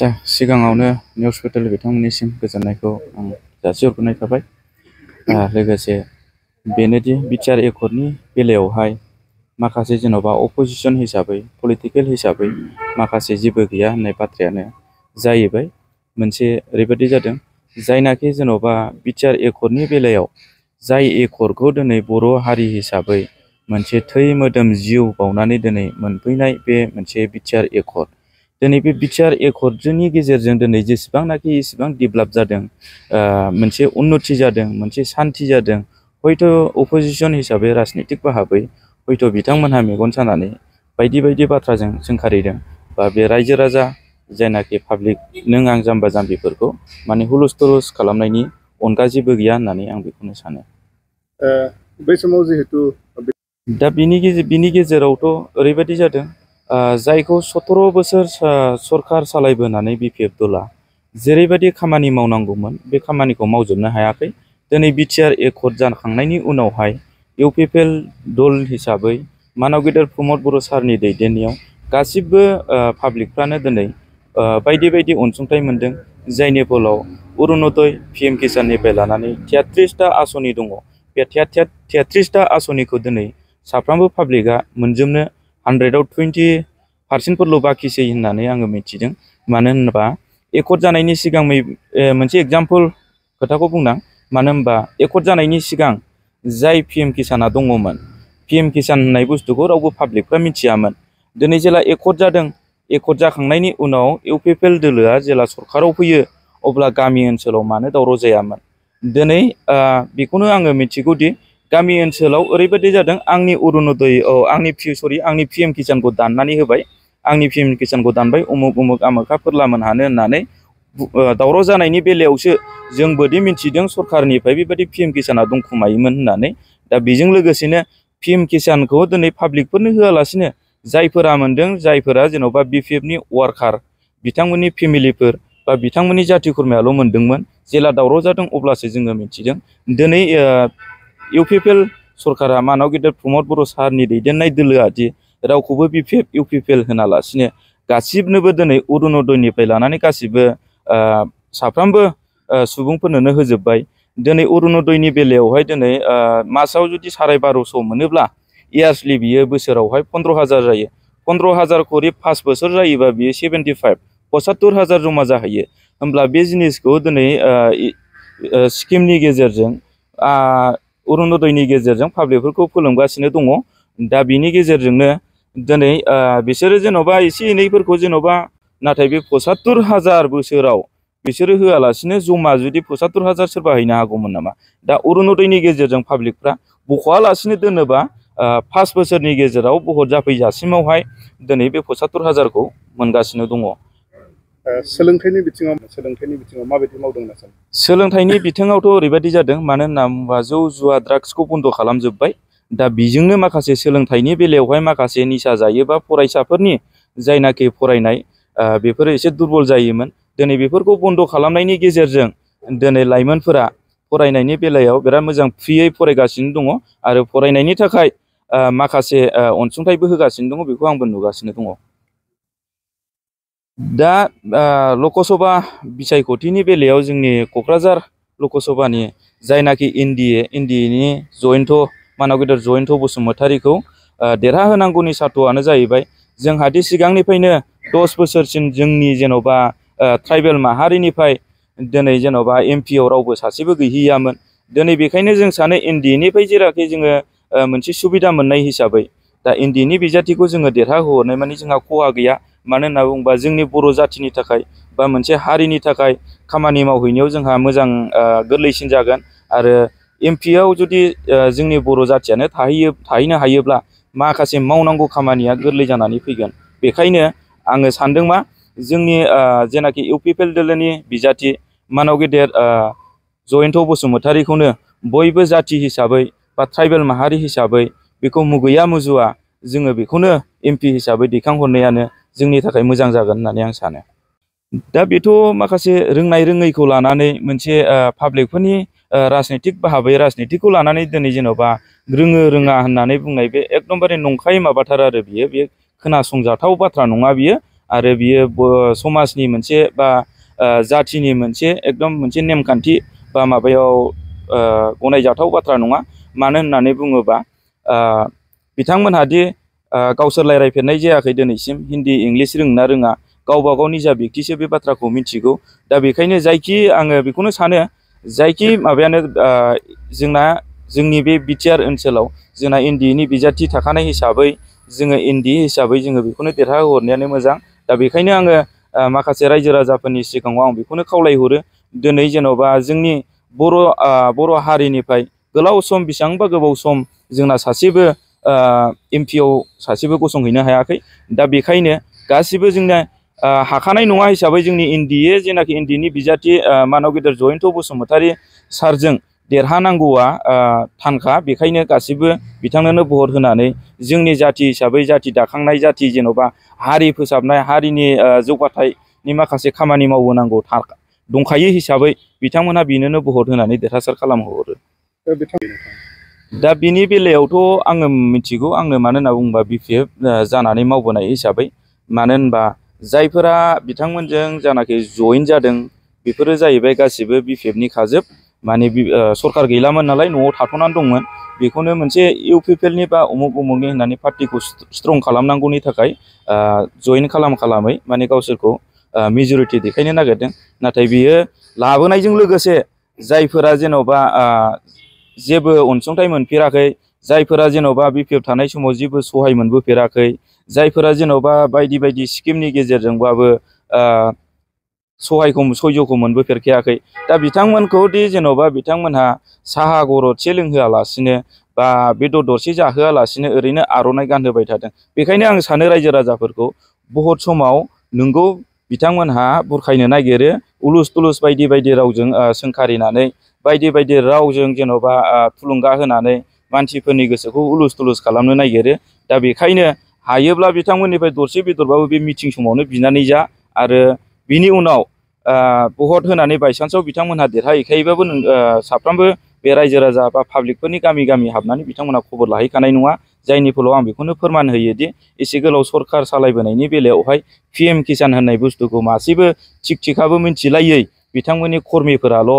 आच्छा सिगाङावनो निउस पेटेल बिथांमोननिसिम गोजोननायखौ आं जासिहरग्रोनाय थाबाय। लोगोसे बेनोदि बिटिआर एकर्डनि बेलायावहाय माखासे जेन'बा अपोजिशन हिसाबै पलिटिकेल हिसाबै माखासे जेबो गैया होननाय बाथ्रायानो जाहैबाय। मोनसे ओरैबायदि जादों जायनाखि जेन'बा बिटिआर एकर्डनि बेलायाव जाय एकर्डखौ दिनै बर' हारि हिसाबै मोनसे थै मोदोम जिउ बावनानै दिनै मोनफैनाय बे मोनसे बिटिआर एकर्ड, दिनै बे बिटिआर एकर्डनि गेजेरजों दिनै जेसेबांनाखि इसेबां डेभेलप जादों, मोनसे उन्नति जादों, मोनसे सान्ति जादों, हयथ' अपोजिशन हिसाबै राजनितिक भाबै हयथ' बिथांमोनहा मेगन सानानै बायदि बायदि बाथ्राजों सोंखारिदों बा बे रायजो राजा जायनाखि पाब्लिक नों आं जाम्बा जाम्बिफोरखौ माने हुलुस थुलुस खालामनायनि अनगा जेबो गैया होननानै आं बेखौनो सानो। बै समाव जिहेतु दा बिनि गेजेरावथ' ओरैबायदि जादों, जायखौ 17 बोसोर सरकार सालायबोनानै बिपिएफ दला जेरैबायदि खामानि मावनांगौमोन बे खामानिखौ मावजोबनो हायाखै। दिनै बिटिआर एकर्ड जाखांनायनि उनावहाय इउपिपिएल दल हिसाबै मानाव गेदेर प्रमद बर' सारनि दैदेननायाव गासिबो पाब्लिकफ्रानो दिनै बायदि बायदि अनसुंथाइ मोनदों, जायनि फलाव अरुणोदय PM किसाननिफ्राय लानानै 33टा आस'नि दङ। बे 33टा आस'निखौ दिनै साफ्रोमबो पाब्लिकआ मोनजोबनो 100आव 20% बाखिसै होननानै आङो मिथिदों। मानो होनोबा एकर्ड जानायनि सिगां मोनसे एग्जाम्पल खोथाखौ बुंनां, मानो होनबा एकर्ड जानायनि सिगां जाय PM किसाना दङमोन, PM किसान होननाय बुस्थुखौ रावबो पाब्लिकफ्रा मिथियामोन। दिनै जेला एकर्ड जादों, एकर्ड जाखांनायनि उनाव इउपिपिएल दोलोआ जेला सरकाराव फैयो अब्ला गामि ओनसोलाव मानो दावराव जायामोन। दिनै बेखौनो आङो मिथिगौदि गामि ओनसोलाव ओरैबायदि जादों, आंनि आंनि PM किसानखौ दाननानै होबाय, आंनि PM किसानखौ दानबाय, उमुक उमुक आमोखा फोरलामोन हानो होननानै दावराव जानायनि बेलायावसो जोंबोदि मिथिदों सरकारनिफ्राय बेबायदि PM किसाना दंखुमायोमोन होननानै। दा बेजों लोगोसेनो PM किसानखौ दिनै पाब्लिकफोरनो होआलासिनो जायफोरा मोनदों, जायफोरा जेन'बा BPFनि वार्कार बिथांमोननि फेमिलिफोर बा बिथांमोननि जाथि खुरमायाल' मोनदोंमोन। जेला दावराव जादों अब्लासो जोङो मिथिदों। दिनै इउपिपिएल सरकारा मानाव गेदेर प्रमद बर' सारनि दैदेननाय दोलोआदि रावखौबो BPF इउपिपिएल होनालासिनो गासिबनोबो दिनै अरुणोदयनिफ्राय लानानै गासिबो साफ्रोमबो सुबुंफोरनोनो होजोब्बाय। दिनै अरुणोदयनि बेलायावहाय दिनै मासाव जुदि 1250 मोनोब्ला इयार्सलि बियो बोसोरावहाय 15,000 जायो। 15,000 खरि 5 बोसोर जायोबा बियो 75,000 जमा जाहैयो। होमब्ला बे जिनिसखौ दिनै स्किमनि गेजेरजों अरुणोदयनि गेजेरजों पाब्लिकफोरखौ फोलोमगासिनो दङ। दा बिनि गेजेरजोंनो दिनै बिसोरो जेन'बा एसे एनैफोरखौ जेन'बा, नाथाय बे 75,000 बोसोराव बिसोरो होआलासिनो जमा जुदि 75,000 सोरबा हैनो हागौमोन नामा। दा अरुणोदयनि गेजेरजों पाब्लिकफ्रा बख'आलासिनो दोनोबा 5 बोसोरनि गेजेराव भट जाफैजासिमावहाय दिनै बे 75,000खौ मोनगासिनो दङ। सोलोंथाइनि बिथिङाव माबायदि मावदों होनना सानो? सोलोंथाइनि बिथिङावथ' ओरैबायदि जादों, मानो होनना बुङोबा जौ जुवा ड्राग्सखौ बन्द' खालामजोब्बाय। दा बेजोंनो माखासे सोलोंथाइनि बेलायावहाय माखासे निसा जायो बा फरायसाफोरनि जायनाखि फरायनाय बेफोरो एसे दुरबल जायोमोन। दिनै बेफोरखौ बन्द' खालामनायनि गेजेरजों दिनै लाइमोनफोरा फरायनायनि बेलायाव बिराद मोजां फ्रियै फरायगासिनो दङ आरो फरायनायनि थाखाय माखासे अनसुंथाइबो होगासिनो दङ। बेखौ आंबो नुगासिनो दङ। दा लकसभा बिसायख'थिनि बेलायाव जोंनि क'क्राझार लकसभानि जायनाखि एनडिएनि जयन्त मानाव गेदेर जयन्त बसुमतारीखौ देरहाहोनांगौनि सार्थ'आनो जाहैबाय, जोंहादि सिगांनिफ्रायनो 10 बोसोरसिम जोंनि जेन'बा ट्राइबेल माहारिनिफ्राय दिनै जेन'बा एमपिआव रावबो सासेबो गैहैयामोन। दिनै बेखायनो जों सानो एनडिएनिफ्राय जेराखि जोङो मोनसे सुबिदा मोननाय हिसाबै दा एनडिएनि बिजाथिखौ जोङो देरहाहोहरनाय माने जोंहा खहा गैया। मानो होनना बुङोबा जोंनि बर' जाथिनि थाखाय बा मोनसे हारिनि थाखाय खामानि मावहैनायाव जोंहा मोजां गोरलैसिन जागोन। आरो एमपिआव जुदि जोंनि बर' जाथियानो थाहैनो हायोब्ला माखासे मावनांगौ खामानिया गोरलै जानानै फैगोन। बेखायनो आङो सानदों मा, जोंनि जेनाखि इउपिपिएल दोलोनि बिजाथि मानाव गेदेर जयन्त बसुमतारीखौनो बयबो जाथि हिसाबै बा ट्राइबेल माहारि हिसाबै बेखौ मुगैया मुजुवा जोङो बेखौनो एमपि हिसाबै दैखांहरनायानो जोंनि थाखाय मोजां जागोन होननानै आं सानो। दा बेथ' माखासे रोंनाय रोङैखौ लानानै मोनसे पाब्लिकफोरनि राजनितिक भाबै राजनितिखौ लानानै दिनै जेन'बा रोङो रोङा होननानै बुंनाय बे एकदमबारे नंखाय माबाथार आरो बियो खोनासंजाथाव बाथ्रा नङा बियो। आरो बियो समाजनि मोनसे बा जाथिनि मोनसे एकदम मोनसे नेमखान्थि बा माबायाव गनायजाथाव बाथ्रा नङा। मानो होननानै बुङोबा बिथांमोनहा दि गावसोर रायज्लायफेरनाय जायाखै दिनैसिम, हिन्दी इंलिश रोंना रोङा, गावबा गाव निजा बेक्तिसो बे बाथ्राखौ मिथिगौ। दा बेखायनो जायखि आङो बेखौनो सानो, जायखि माबायानो जोंनि बे बिटिआर ओनसोलाव जोंना एनडिएनि बिजाथि थाखानाय हिसाबै जोङो एनडिए हिसाबै जोङो बेखौनो देरहाहरनायानो मोजां। दा बेखायनो आङो माखासे रायजो राजाफोरनि सिगाङाव आं बेखौनो खावलायहरो, दिनै जेन'बा जोंनि बर' हारिनिफ्राय गोलाव सम बेसेबांबा गोबाव सम जोंना सासेबो एमपिआव सासेबो गसंहैनो हायाखै। दा बेखायनो गासिबो जोंना हाखानाय नङा हिसाबै जोंनि एनडिए जेनाखि एनडिएनि बिजाथि मानाव गेदेर जयन्त बसुमतारी सारजों देरहानांगौआ थानखा। बेखायनो गासिबो बिथांनोनो भट होनानै जोंनि जाथि हिसाबै जाथि दाखांनाय, जाथि जेन'बा हारि फोसाबनाय, हारिनि जौगाथायनि माखासे खामानि मावबोनांगौ दंखायो हिसाबै बिथांमोनहा बिनोनो भट होनानै देरहासार खालामहरो। दा बिनि बेलायावथ' आङो मिथिगौ, आंनो मानो होनना बुङोबा BPF जानानै मावबोनाय हिसाबै। मानो होनबा जायफोरा बिथांमोनजों जानाखि जइन जादों बेफोरो जाहैबाय गासिबो BPFनि खाजोब। माने सरखार गैलामोन नालाय, न'आव थाथ'नानै दंमोन। बेखौनो मोनसे इउपिपिएलनि बा उमुगनि होननानै पार्टिखौ स्ट्रं खालामनांगौनि थाखाय जइन खालामै माने गावसोरखौ मेजरिटि देखायनो नागिरदों। नाथाय बियो लाबोनायजों लोगोसे जायफोरा जेन'बा जेबो अनसुंथाइ मोनफेराखै, जायफोरा जेन'बा BPF थानाय समाव जेबो सहाय मोनबोफेराखै, जायफोरा जेन'बा बायदि बायदि स्किमनि गेजेरजोंबाबो सहायखौ मोनबोफेरखायाखै। दा बिथांमोनखौ दि जेन'बा बिथांमोनहा साहा गरदसे लोंहोआलासिनो बा बेदर दरसे जाहोआलासिनो ओरैनो आर'नाइ गानहोबाय थादों। बेखायनो आं सानो रायजो राजाफोरखौ भट समाव नोंगौ बिथांमोनहा बुरखायनो नागिरो, उलुस तुलुस बायदि बायदि रावजों सोंखारिनानै, बायदि बायदि रावजों जेन'बा थुलुंगा होनानै मानसिफोरनि गोसोखौ उलुस तुलुस खालामनो नागिरो। दा बेखायनो हायोब्ला बिथांमोननिफ्राय दरसे बेदरबाबो बे मिटिं समावनो बिनानै जा, आरो बिनि उनाव भट होनानै बायसान्सआव बिथांमोनहा देरहाहैखायोबाबो साफ्रोमबो बे रायजो राजा बा पाब्लिकफोरनि गामि गामि हाबनानै बिथांमोनहा खबर लाहैखानाय नङा। जायनि फलाव आं बेखौनो फोरमान होयोदि एसे गोलाव सरखार सालायबोनायनि बेलायावहाय PM किसान होननाय बुस्थुखौ मासेबो थिग-थिगआबो मिथिलायै बिथांमोननि कर्मिफोराल'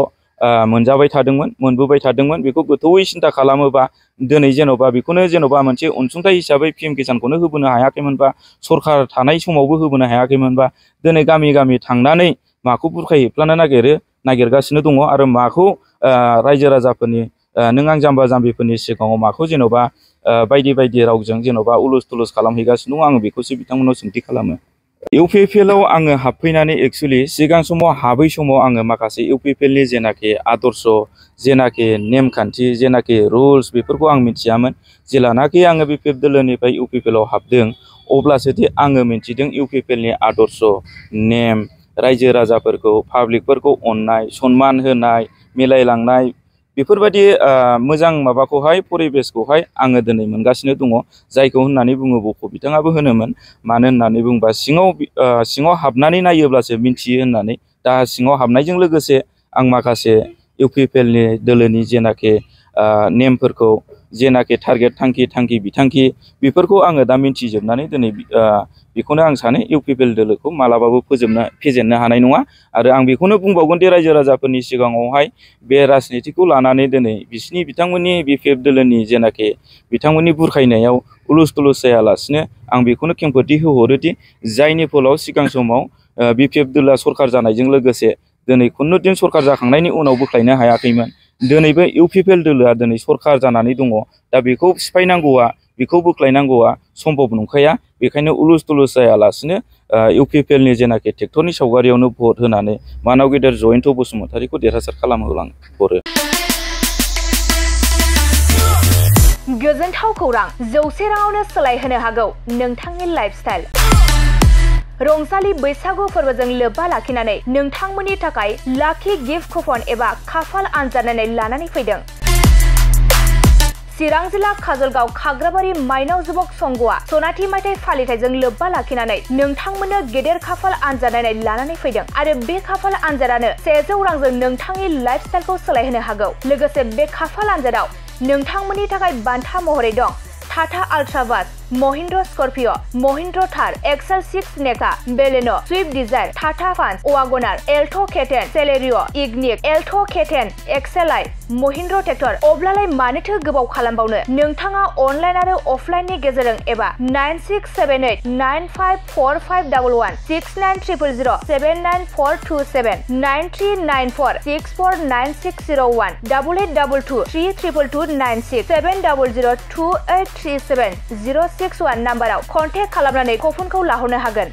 मोनजाबाय थादोंमोन, मोनबोबाय थादोंमोन। बेखौ गोथौयै सिन्था खालामोबा दिनै जेन'बा बेखौनो जेन'बा मोनसे अनसुंथाइ हिसाबै PM किसानखौनो होबोनो हायाखैमोनबा, सरखार थानाय समावबो होबोनो हायाखैमोनबा, दिनै गामि गामि थांनानै माखौ बुरखायहैफ्लानो नागिरगासिनो दङ, आरो माखौ रायजो राजाफोरनि नों आं जाम्बा जाम्बिफोरनि सिगाङाव माखौ जेन'बा बायदि बायदि रावजों जेन'बा उलुस तुलुस खालामहैगासिनो दं, आङो बेखौसो बिथांमोनाव सोंथि खालामो। इउपिपिएलआव आङो हाबफैनानै एक्सुवेलि सिगां समाव हाबै समाव आङो माखासे इउपिपिएलनि जेनाखि आदर्श, जेनाखि नेमखान्थि, जेनाखि रुल्स, बेफोरखौ आं मिथियामोन। जेलानाखि आङो BPF दोलोनिफ्राय इउपिपिएलआव हाबदों अब्लासो दि आङो मिथिदों इउपिपिएलनि आदर्श, नेम, रायजो राजाफोरखौ, पाब्लिकफोरखौ अननाय, सनमान होनाय, मिलायलांनाय, बेफोरबायदि मोजां माबाखौहाय, परिबेसखौहाय आङो दिनै मोनगासिनो दङ। जायखौ होननानै बुङो बख' बिथाङाबो होनोमोन। मानो होननानै बुङोबा सिङाव हाबनानै नायोब्लासो मिथियो होननानै। दा सिङाव हाबनायजों लोगोसे आं माखासे इउपिपिएलनि दोलोनि जेनाखि नेमफोरखौ, जेनाखि टारगेट, थांखि बिथांखि, बेफोरखौ आङो दा मिन्थिजोबनानै दिनै बेखौनो आं सानो इउपिपिएल दोलोखौ मालाबाबो फेजेननो हानाय नङा। आरो आं बेखौनो बुंबावगोन दि रायजो राजाफोरनि सिगाङावहाय बे राजनितिखौ लानानै दिनै बिथांमोननि BPF दोलोनि जेनाखि बिथांमोननि बुरखायनायाव उलुस तुलुस जायालासिनो आं बेखौनो खेंफोरथि होहरोदि जायनि फलाव सिगां समाव BPF दोलोआ सरखार जानायजों लोगोसे दिनै खुनुदिन सरखार जाखांनायनि उनाव बोख्लायनो हायाखैमोन, दिनैबो इउपिपिएल दोलोआ दिनै सरखार जानानै दङ। दा बेखौ सिफायनांगौआ, बेखौ बोख्लायनांगौआ सम्भब नंखाया। बेखायनो उलुस तुलुस जायालासिनो इउपिपिएलनि जेनाखि ट्रेक्टरनि सावगारियावनो भट होनानै मानाव गेदेर जयन्त बसुमतारीखौ देरहासार खालामहरो। गोजोनथाव खौरां, 100 राङावनो सोलायहोनो हागौ नोंथांनि लाइफस्टाइल। रंजालि बैसागु फोरबोजों लोब्बा लाखिनानै नोंथांमोननि थाखाय लाखि गिफ्ट कुपन एबा खाफाल आनजाद नायनाय लानानै फैदों। चिरां जिल्ला काजलगाव खाग्राबारि माइनाव जुबक संघआ सनाथि मायथाइ फालिथायजों लोब्बा लाखिनानै नोंथांमोननो गेदेर खाफाल आनजाद नायनाय लानानै फैदों। आरो बे खाफाल आनजादानो 100 रांजों नोंथांनि लाइफस्टाइलखौ सोलायहोनो हागौ। लोगोसे बे खाफाल आनजादाव नोंथांमोननि थाखाय बान्था महरै दं Tata Ultra bus, Mahindra Scorpio', Mahindra Thar, XL 6 Nexa, Baleno', Swift Dzire, Tata Punch, WagonR, Alto' K ten, Celerio', Ignis, Alto' K ten, एक्सेल-आइ, महिन्द्र ट्रेक्टर। अब्लालाय मानोथो गोबाव खालामबावनो? नोंथाङा अनलाइन आरो अफलाइननि गेजेरजों एबा 9678954511 6900079427 9394649601 8822322296 7002837 061 नाम्बाराव कन्टेक्ट खालामनानै कुपनखौ लाहरनो हागोन।